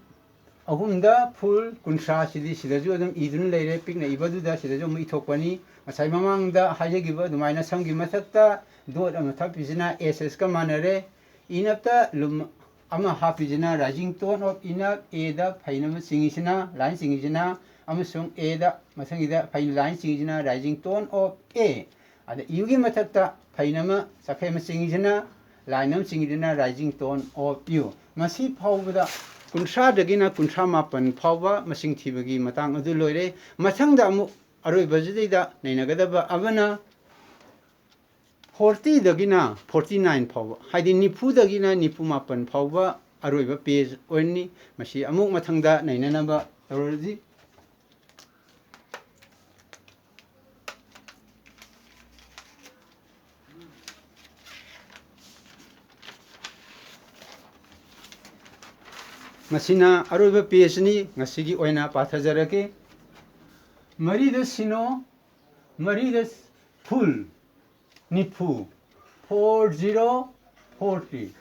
ꯑꯍꯨꯝꯗ ꯐꯨꯜ ꯀꯨꯟꯊ꯭ꯔꯥ ꯁꯤꯗꯤ ꯁꯤꯗꯁꯨ ꯑꯗꯨꯝ ꯏꯗꯨꯅ ꯂꯩꯔꯦ꯫ ꯄꯤꯛꯅ ꯏꯕꯗꯨꯗ ꯁꯤꯗꯁꯨ ꯑꯃꯨꯛ ꯏꯊꯣꯛꯄꯅꯤ꯫ ꯉꯁꯥꯏ ꯃꯃꯥꯡꯗ ꯍꯥꯏꯖꯈꯤꯕ ꯑꯗꯨꯃꯥꯏꯅ ꯁꯝꯒꯤ ꯃꯊꯛꯇ ꯗꯣꯠ ꯑꯃ ꯊꯛꯄꯤꯁꯤꯅ ꯑꯦꯁ ꯑꯦꯁꯀ ꯃꯥꯟꯅꯔꯦ꯫ ꯏꯅꯞꯇ ꯂꯨꯝ ꯑꯃ ꯍꯥꯞꯄꯤꯁꯤꯅ ꯔꯥꯏꯖꯤꯡ ꯇꯣꯟ ꯑꯣꯐ ꯏꯅꯞ ꯑꯦꯗ ꯐꯩꯅ ꯑꯃ ꯆꯤꯡꯉꯤꯁꯤꯅ, ꯂꯥꯏꯟ ꯆꯤꯡꯉꯤꯁꯤꯅ, ꯑꯃꯁꯨꯡ ꯑꯦꯗ ꯃꯊꯪꯒꯤꯗ ꯐꯩꯅ ꯂꯥꯏꯟ ꯆꯤꯡꯉꯤꯁꯤꯅ ꯔꯥꯏꯖꯤꯡ ꯇꯣꯟ ꯑꯣꯐ ꯑꯦ꯫ ꯑꯗ ꯌꯨꯒꯤ ꯃꯊꯛꯇ ꯐꯩꯅ ꯑꯃ ꯆꯈꯩ ꯑꯃ ꯆꯤꯡꯉꯤꯁꯤꯅ, ꯂꯥꯏꯟ ꯑꯃ ꯆꯤꯡꯉꯤꯗꯨꯅ ꯔꯥꯏꯖꯤꯡ ꯇꯣꯟ ꯑꯣꯐ ꯌꯨ꯫ ꯃꯁꯤ ꯐꯥꯎꯕꯗ ꯀꯨꯟꯊ꯭ꯔꯥꯗꯒꯤꯅ ꯀꯨꯟꯊ꯭ꯔꯥ ꯃꯥꯄꯟ ꯐꯥꯎꯕ ꯃꯁꯤꯡ ꯊꯤꯕꯒꯤ ꯃꯇꯥꯡ ꯑꯗꯨ ꯂꯣꯏꯔꯦ꯫ ꯃꯊꯪꯗ ꯑꯃꯨꯛ ꯑꯔꯣꯏꯕꯁꯤꯗꯩꯗ ꯅꯩꯅꯒꯗꯕ ꯑꯃꯅ ꯐꯣꯔꯇꯤꯗꯒꯤꯅ ꯐꯣꯔꯇꯤ ꯅꯥꯏꯟ ꯐꯥꯎꯕ, ꯍꯥꯏꯗꯤ ꯅꯤꯐꯨꯗꯒꯤꯅ ꯅꯤꯐꯨ ꯃꯥꯄꯟ ꯐꯥꯎꯕ ꯑꯔꯣꯏꯕ ꯄꯦꯖ ꯑꯣꯏꯔꯅꯤ꯫ ꯃꯁꯤ ꯑꯃꯨꯛ ꯃꯊꯪꯗ ꯅꯩꯅꯅꯕ ꯇꯧꯔꯁꯤ꯫ ꯃꯁꯤꯅ ꯑꯔꯣꯏꯕ ꯄꯦꯖꯅꯤ꯫ ꯉꯁꯤꯒꯤ ꯑꯣꯏꯅ ꯄꯥꯊꯖꯔꯒꯦ꯫ ꯃꯔꯤꯗ ꯁꯤꯅꯣ, ꯃꯔꯤꯗ ꯐꯨꯜ, ꯅꯤꯐꯨ, ꯐꯣꯔ ꯖꯤꯔꯣ ꯐꯣꯔꯇꯤ꯫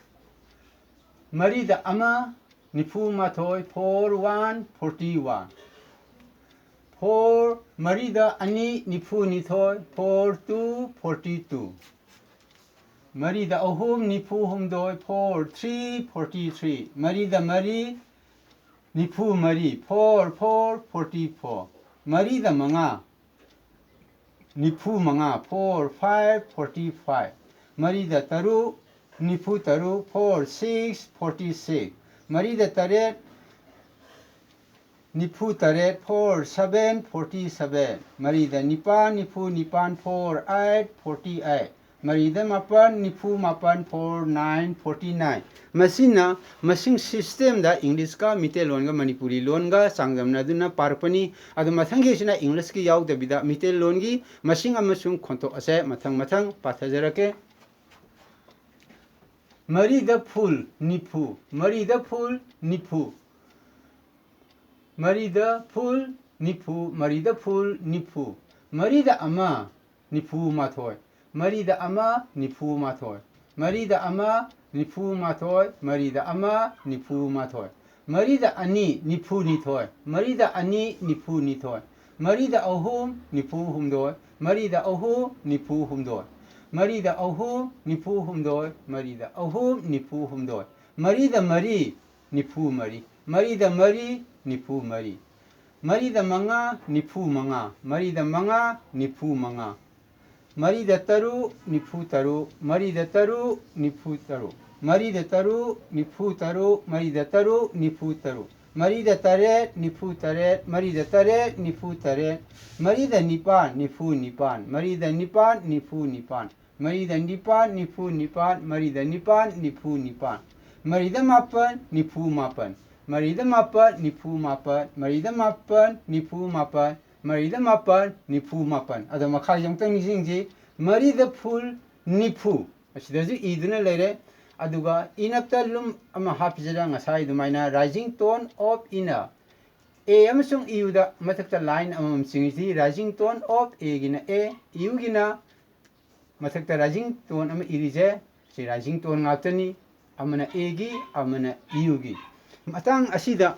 ꯃꯔꯤꯗ ꯑꯃ, ꯅꯤꯐꯨ ꯃꯥꯊꯣꯏ, four one forty one. Four, ꯃꯔꯤꯗ ꯑꯅꯤ, ꯅꯤꯐꯨ ꯅꯤꯊꯣꯏ, ꯐꯣꯔ ꯇꯨ ꯐꯣꯔꯇꯤ ꯇꯨ꯫ ꯃꯔꯤꯗ ꯑꯍꯨꯝ ꯅꯤꯐꯨ ꯍꯨꯝꯗꯣꯏ, four three forty three꯫ ꯃꯔꯤꯗ ꯃꯔꯤ ꯅꯤꯐꯨ ꯃꯔꯤ, four four forty four꯫ ꯃꯔꯤꯗ ꯃꯉꯥ ꯅꯤꯐꯨ ꯃꯉꯥ, four five forty five꯫ ꯃꯔꯤꯗ ꯇꯔꯨꯛ ꯅꯤꯐꯨ ꯇꯔꯨꯛ, four six forty six꯫ ꯃꯔꯤꯗ ꯇꯔꯦꯠ ꯅꯤꯐꯨ ꯇꯔꯦꯠ, four seven forty seven꯫ ꯃꯔꯤꯗ ꯅꯤꯄꯥꯟ ꯅꯤꯐꯨ ꯅꯤꯄꯥꯟ, four eight forty eight꯫ ꯃꯔꯤꯗ ꯃꯥꯄꯟ ꯅꯤꯐꯨ ꯃꯥꯄꯟ, four nine forty nine꯫ ꯃꯁꯤꯅ ꯃꯁꯤꯡ system ꯗ English ꯀ ꯃꯤꯇꯩꯂꯣꯟꯒ ꯃꯅꯤꯄꯨꯔꯤ ꯂꯣꯟꯒ ꯆꯥꯡꯗꯝꯅꯗꯨꯅ ꯄꯥꯔꯛꯄꯅꯤ꯫ ꯑꯗꯣ ꯃꯊꯪꯒꯤꯁꯤꯅ English ꯀꯤ ꯌꯥꯎꯗꯕꯤꯗ ꯃꯤꯇꯩꯂꯣꯟꯒꯤ ꯃꯁꯤꯡ ꯑꯃꯁꯨꯡ ꯈꯣꯟꯊꯣꯛ ꯑꯁꯦ ꯃꯊꯪ ꯃꯊꯪ ꯄꯥꯊꯖꯔꯛꯀꯦ꯫ ꯃꯔꯤꯗ full ꯅꯤꯐꯨ, ꯃꯔꯤꯗ full ꯅꯤꯐꯨ꯫ ꯃꯔꯤꯗ full ꯅꯤꯐꯨ, ꯃꯔꯤꯗ full ꯅꯤꯐꯨ꯫ ꯃꯔꯤꯗ ꯑꯃ ꯅꯤꯐꯨ ꯃꯥꯊꯣꯏ꯫ ꯃꯔꯤꯗ ꯑꯃ ꯅꯤꯐꯨ ꯃꯥꯊꯣꯏ꯫ ꯃꯔꯤꯗ ꯑꯃ ꯅꯤꯐꯨ ꯃꯥꯊꯣꯏ꯫ ꯃꯔꯤꯗ ꯑꯃ ꯅꯤꯐꯨ ꯃꯥꯊꯣꯏ꯫ ꯃꯔꯤꯗ ꯑꯅꯤ ꯅꯤꯐꯨ ꯅꯤꯊꯣꯏ꯫ ꯃꯔꯤꯗ ꯑꯅꯤ ꯅꯤꯐꯨ ꯅꯤꯊꯣꯏ꯫ ꯃꯔꯤꯗ ꯑꯍꯨꯝ ꯅꯤꯐꯨ ꯍꯨꯝꯗꯣꯏ꯫ ꯃꯔꯤꯗ ꯑꯍꯨꯝ ꯅꯤꯐꯨ ꯍꯨꯝꯗꯣꯏ꯫ ꯃꯔꯤꯗ ꯑꯍꯨꯝ ꯅꯤꯐꯨ ꯍꯨꯝꯗꯣꯏ꯫ ꯃꯔꯤꯗ ꯑꯍꯨꯝ ꯅꯤꯐꯨ ꯍꯨꯝꯗꯣꯏ꯫ ꯃꯔꯤꯗ ꯃꯔꯤ ꯅꯤꯐꯨ ꯃꯔꯤ꯫ ꯃꯔꯤꯗ ꯃꯔꯤ ꯅꯤꯐꯨ ꯃꯔꯤ꯫ ꯃꯔꯤꯗ ꯃꯉꯥ ꯅꯤꯐꯨ ꯃꯉꯥ꯫ ꯃꯔꯤꯗ ꯃꯉꯥ ꯅꯤꯐꯨ ꯃꯉꯥ꯫ ꯃꯔꯤꯗ ꯇꯔꯨꯛ ꯅꯤꯐꯨ ꯇꯔꯨꯛ꯫ ꯃꯔꯤꯗ ꯇꯔꯨꯛ ꯅꯤꯐꯨ ꯇꯔꯨꯛ꯫ ꯃꯔꯤꯗ ꯇꯔꯨꯛ ꯅꯤꯐꯨ ꯇꯔꯨꯛ꯫ ꯃꯔꯤꯗ ꯇꯔꯨꯛ ꯅꯤꯐꯨ ꯇꯔꯨꯛ꯫ ꯃꯔꯤꯗ ꯇꯔꯦꯠ ꯅꯤꯐꯨ ꯇꯔꯦꯠ꯫ ꯃꯔꯤꯗ ꯇꯔꯦꯠ ꯅꯤꯐꯨ ꯇꯔꯦꯠ꯫ ꯃꯔꯤꯗ ꯅꯤꯄꯥꯟ ꯅꯤꯐꯨ ꯅꯤꯄꯥꯟ꯫ ꯃꯔꯤꯗ ꯅꯤꯄꯥꯟ ꯅꯤꯐꯨ ꯅꯤꯄꯥꯟ꯫ ꯃꯔꯤꯗ ꯅꯤꯄꯥꯟ ꯅꯤꯐꯨ ꯅꯤꯄꯥꯟ꯫ ꯃꯔꯤꯗ ꯅꯤꯄꯥꯟ ꯅꯤꯐꯨ ꯅꯤꯄꯥꯟ꯫ ꯃꯔꯤꯗ ꯃꯥꯄꯟ ꯅꯤꯐꯨ ꯃꯥꯄꯟ꯫ ꯃꯔꯤꯗ ꯃꯥꯄꯟ ꯅꯤꯐꯨ ꯃꯥꯄꯟ꯫ ꯃꯔꯤꯗ ꯃꯥꯄꯟ ꯅꯤꯐꯨ ꯃꯥꯄꯟ꯫ ꯃꯔꯤꯗ ꯃꯥꯄꯟ ꯅꯤꯐꯨ ꯃꯥꯄꯟ꯫ ꯑꯗꯣ ꯃꯈꯥꯒꯤ ꯑꯃꯨꯛꯇꯪ ꯅꯤꯡꯁꯤꯡꯁꯤ꯫ ꯃꯔꯤꯗ full ꯅꯤꯐꯨ꯫ ꯑꯁꯤꯗꯁꯨ ꯏꯗꯨꯅ ꯂꯩꯔꯦ꯫ ꯑꯗꯨꯒ ꯏꯅꯞꯇ ꯂꯨꯝ ꯑꯃ ꯍꯥꯞꯄꯤꯁꯤꯗ ꯉꯁꯥꯏ ꯑꯗꯨꯃꯥꯏꯅ rising tone of ina, A ꯑꯃꯁꯨꯡ U ꯗ ꯃꯊꯛꯇ line ꯑꯃꯃꯝ ꯆꯤꯡꯁꯤ꯫ Rising tone of A ꯒꯤꯅ A, U ꯒꯤꯅ ꯃꯊꯛꯇ rising tone ꯑꯃ ꯏꯔꯤꯁꯦ, ꯁꯤ rising tone ꯉꯥꯛꯇꯅꯤ꯫ ꯑꯃꯅ A ꯒꯤ, ꯑꯃꯅ U ꯒꯤ꯫ ꯃꯇꯥꯡ ꯑꯁꯤꯗ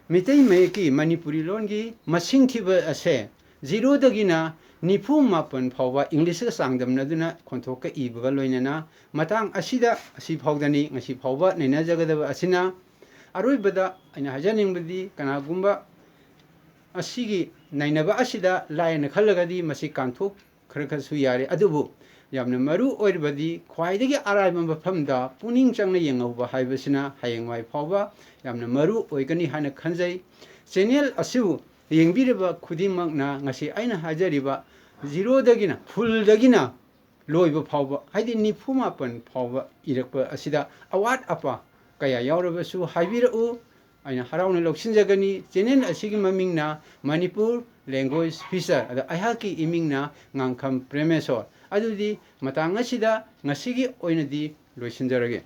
ꯃꯤꯇꯩ ꯃꯌꯦꯛꯀꯤ ꯃꯅꯤꯄꯨꯔꯤ ꯂꯣꯟꯒꯤ ꯃꯁꯤꯡ ꯊꯤꯕ ꯑꯁꯦ zero ꯗꯒꯤꯅ ꯅꯤꯐꯨ ꯃꯥꯄꯟ ꯐꯥꯎꯕ English ꯀ ꯆꯥꯡꯗꯝꯅꯗꯨꯅ ꯈꯣꯟꯊꯣꯛꯀ ꯏꯕꯒ ꯂꯣꯏꯅꯅ ꯃꯇꯥꯡ ꯑꯁꯤꯗ ꯑꯁꯤ ꯐꯥꯎꯗꯅꯤ ꯉꯁꯤ ꯐꯥꯎꯕ ꯅꯩꯅꯖꯒꯗꯕ ꯑꯁꯤꯅ꯫ ꯑꯔꯣꯏꯕꯗ ꯑꯩꯅ ꯍꯥꯏꯖꯅꯤꯡꯕꯗꯤ ꯀꯅꯥꯒꯨꯝꯕ ꯑꯁꯤꯒꯤ ꯅꯩꯅꯕ ꯑꯁꯤꯗ ꯂꯥꯏꯅ ꯈꯜꯂꯒꯗꯤ ꯃꯁꯤ ꯀꯥꯟꯊꯣꯛ ꯈꯔ ꯈꯔꯁꯨ ꯌꯥꯔꯦ, ꯑꯗꯨꯕꯨ ꯌꯥꯝꯅ ꯃꯔꯨ ꯑꯣꯏꯔꯤꯕꯗꯤ ꯈ꯭ꯋꯥꯏꯗꯒꯤ ꯑꯔꯥꯏꯕ ꯃꯐꯝꯗ ꯄꯨꯛꯅꯤꯡ ꯆꯪꯅ ꯌꯦꯡꯍꯧꯕ ꯍꯥꯏꯕꯁꯤꯅ ꯍꯌꯦꯡꯋꯥꯏ ꯐꯥꯎꯕ ꯌꯥꯝꯅ ꯃꯔꯨ ꯑꯣꯏꯒꯅꯤ ꯍꯥꯏꯅ ꯈꯟꯖꯩ꯫ Channel ꯑꯁꯤꯕꯨ ꯌꯦꯡꯕꯤꯔꯤꯕ ꯈꯨꯗꯤꯡꯃꯛꯅ ꯉꯁꯤ ꯑꯩꯅ ꯍꯥꯏꯖꯔꯤꯕ zero ꯗꯒꯤꯅ, full ꯗꯒꯤꯅ ꯂꯣꯏꯕ ꯐꯥꯎꯕ, ꯍꯥꯏꯗꯤ ꯅꯤꯐꯨ ꯃꯥꯄꯟ ꯐꯥꯎꯕ ꯏꯔꯛꯄ ꯑꯁꯤꯗ ꯑꯋꯥꯠ ꯑꯄꯥ ꯀꯌꯥ ꯌꯥꯎꯔꯕꯁꯨ ꯍꯥꯏꯕꯤꯔꯛꯎ꯫ ꯑꯩꯅ ꯍꯔꯥꯎꯅ ꯂꯧꯁꯤꯟꯖꯒꯅꯤ꯫ Channel ꯑꯁꯤꯒꯤ ꯃꯃꯤꯡꯅ ꯃꯅꯤꯄꯨꯔ Language Feature, ꯑꯗ ꯑꯩꯍꯥꯛꯀꯤ ꯏꯃꯤꯡꯅ ꯉꯥꯡꯈꯝ ꯄ꯭ꯔꯦꯃꯦꯁꯣꯔ꯫ ꯑꯗꯨꯗꯤ ꯃꯇꯥꯡ ꯑꯁꯤꯗ ꯉꯁꯤꯒꯤ ꯑꯣꯏꯅꯗꯤ ꯂꯣꯏꯁꯤꯟꯖꯔꯒꯦ꯫